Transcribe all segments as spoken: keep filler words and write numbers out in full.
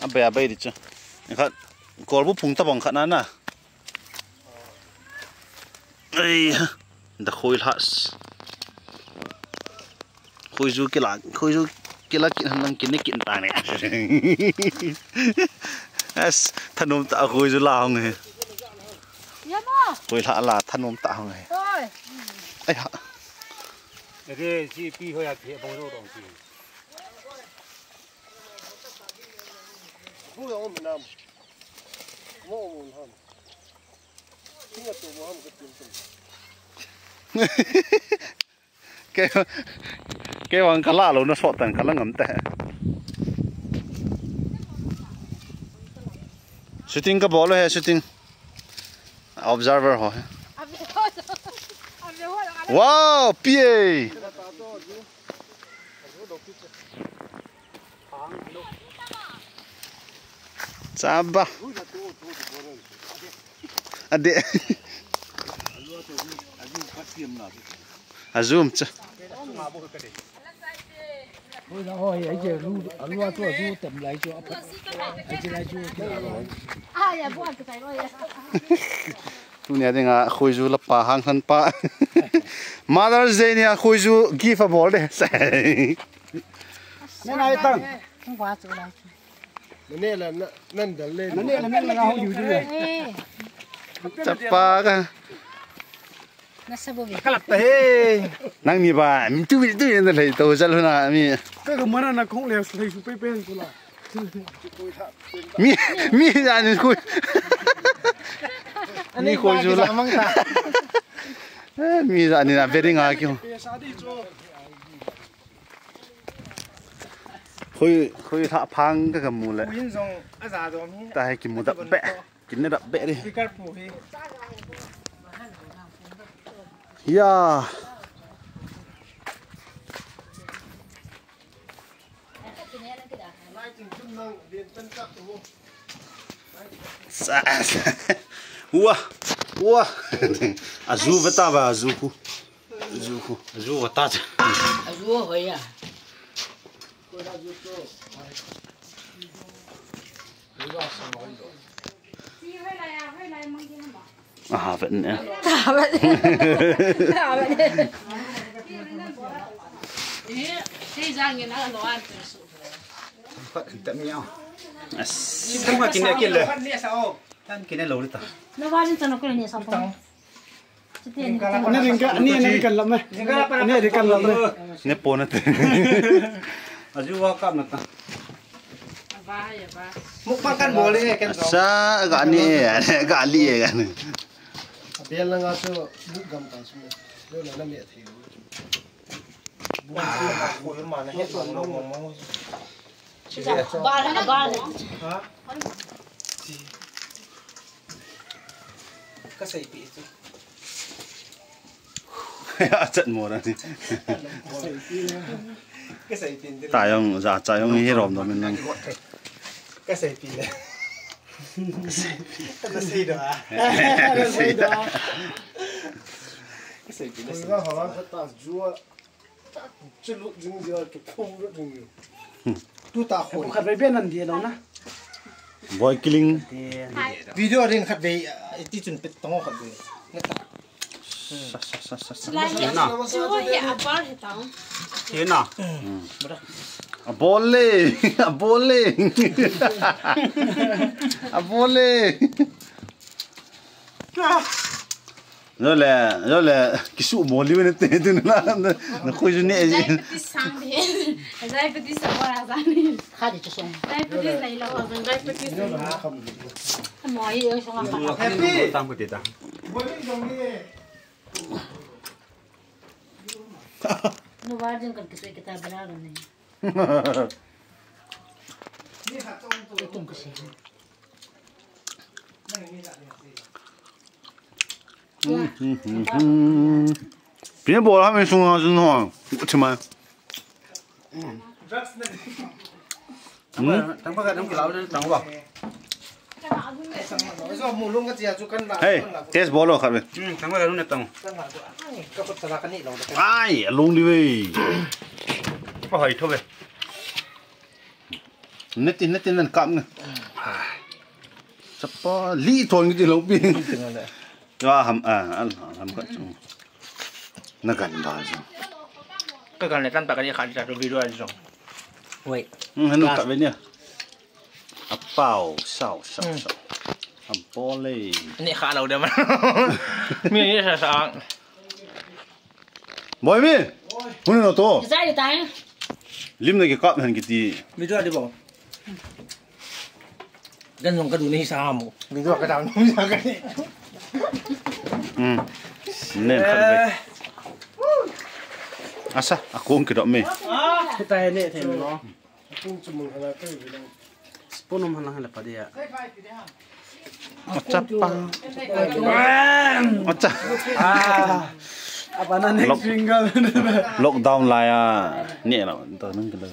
Abai, abai di chu. Khat, kolbu phung tabang khat na na. Ei, the khoi lhas. Khoiju kila, khoiju kila kin han lang kin ni kin ta ne. As, thanom ta khoiju la hong he. Khoi lha la thanom ta hong he. Ai ha. Ere, si pi ho ya ke bong ro dong si. Hu ya om nam. Mo om nam. Hu ya to mo ham ke tin tin. Ke, ke wang kala lo na sot tan kala ngam te. Shooting ka bol he, shooting. Observer ho he. Wow, P A. Chaba. Ade. Azum cha. Tunia dinga khoiju la pa hang han pa. Mother's Day nia khoiju gift a bol de. Nena itang. Nane la nan dal le. Nane la nan la ho yu yu. Chapa ka. Nasa bo. Kalap ta he. Nang ni ba, min tu min tu na lei to jal na mi. Ka ka mana na khong le lei su pe pe ko la. Mi, mi ja ni khu. Mi khoiju la. Mi ja ni na very nga kyo. Khoi, khoi lha phang ka ka mu le. Khu hin jong a ja jom hi. Ta he ki mu dap be. Ki ne dap be di. Speaker pu hi. Ya. Sa, sa. Ua, ua. Azu bata ba, azu khu. Azu khu. Azu bata cha. Azu ho ya. Aha, vet ne. Vet ne. Vet ne. As. Tan kine lo ta. Na ba jin tan ko ni sa pa. Ne ring ka, ne, ne ring kan lam me. Ne ring kan lam me. Ne po na te. Azu wa ka na ta. Mukbang kan bol e, kan. Sa ga ni e, ga li e ga ni. Bel la nga so, bu gam ka so. Lo na na me thei. Bal, bal. Ha? Ka sei pi chu. A chat mo na ni. Ka sei pi. Ta jong, ja cha jong hi rom dom in nang. Ka sei pi le. Ka sei do a. Ka sei do. Ka sei pi le. Ko ga ha ta ju a. Chulu jing dia ke phum ro jing. Tu ta khoi. Khat vei ben an dia lo na. Boy killing. Video ring khat vei, ah, ti chun pet tong khat vei. Sa, sa, sa, sa, sa. Lai ni. Na. Chu hi a bal hi tao. Hi na. A bol le, a bol le. A bol le. Jole, jole, kisu mo liu ne te tu na, na khoi ju ne. Diabetes sang de. Diabetes sa wa sa ni. Kha de chong. Diabetes nei lo, diabetes. Mo hi yo chong. Happy. Tang ko te ta. No ba jing kan kisu kita bana ni. Tung kasi. Pia bol ha mi sunga sun ho. Chima. Tang ba ka dang kilau tang ba. Hey, test bol lo khat ve. Tang ba ka dang tang. Ai, alung di ve. Ko hai tho ve. Neti, neti nan kap na. Chapa, li thon ngi ti lo pi. Wa ham, ah, al, ham ka chung. Na gan da jong. Ka gan le tan pa ka ni kha di ta to video a jong. Wait. Hmm, hanu ka ve ni. A pau, sau, sau, sau. Ham po le. Ni kha lo de ma. Mi ni sa sa. Boy mi. Hunu no to. Zai tai. Lim na ki kap han ki ti. Video di bo. Gan jong ka du ni sa mo. Video ka dang ni sa ka ni. Hmm. Nen khat ve. Asa, a kong ki dok me. Ah, ta ne the no. Spoon um halang hala padia. Acha pa. Acha. Ah. Apa na next Lock- finger. Lockdown la ya. Ni la, to nang kala.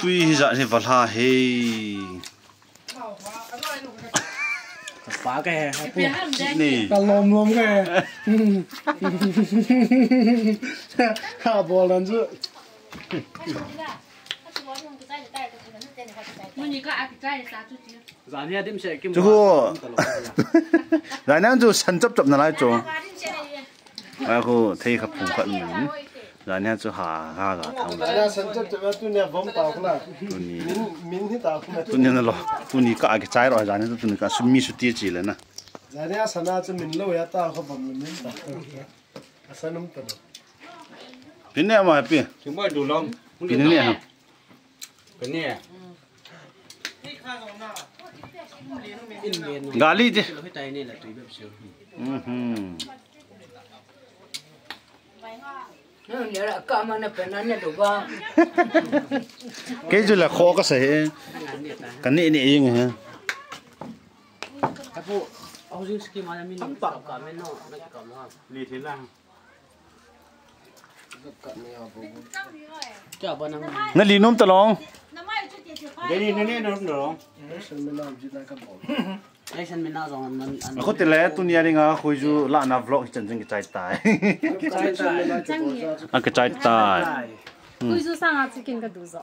Tui hi ja ni vala he. Pa ka he, ha pu. Ni. Ka lom lom ka he. Ha bol dan chu. Chu ho. Jani chu san chap chap na lai chu. Ai khu thei kha phung khat min. Jani chu ha ha ga thang la. Jani san chap chap tu nia bom ta khu la. Tuni. Min, min hi ta khu la. Tuni na lo. Tuni ka a kichai ro jani chu tuni ka sumi su ti chi le na. Jani a sana chu min lo ya ta khu bom min ta. A san um ta lo. Pin ne ma pi. Chu mo du lom. Pin ne ha. Pin ne. Gali je. Mhm. Kei chu la kho ka sa he. Ka ni ni ing he. Apu, housing scheme a min tam pa ka min no, na ka ma. Ni thi lang. Na li nom ta long. Deni, deni, nom ta long. Nation mina jong an, an. Ko te le, tuni a dinga khu ju la na vlog chan jing kichai tai. A kichai tai. Khu ju sanga chicken ka du jo.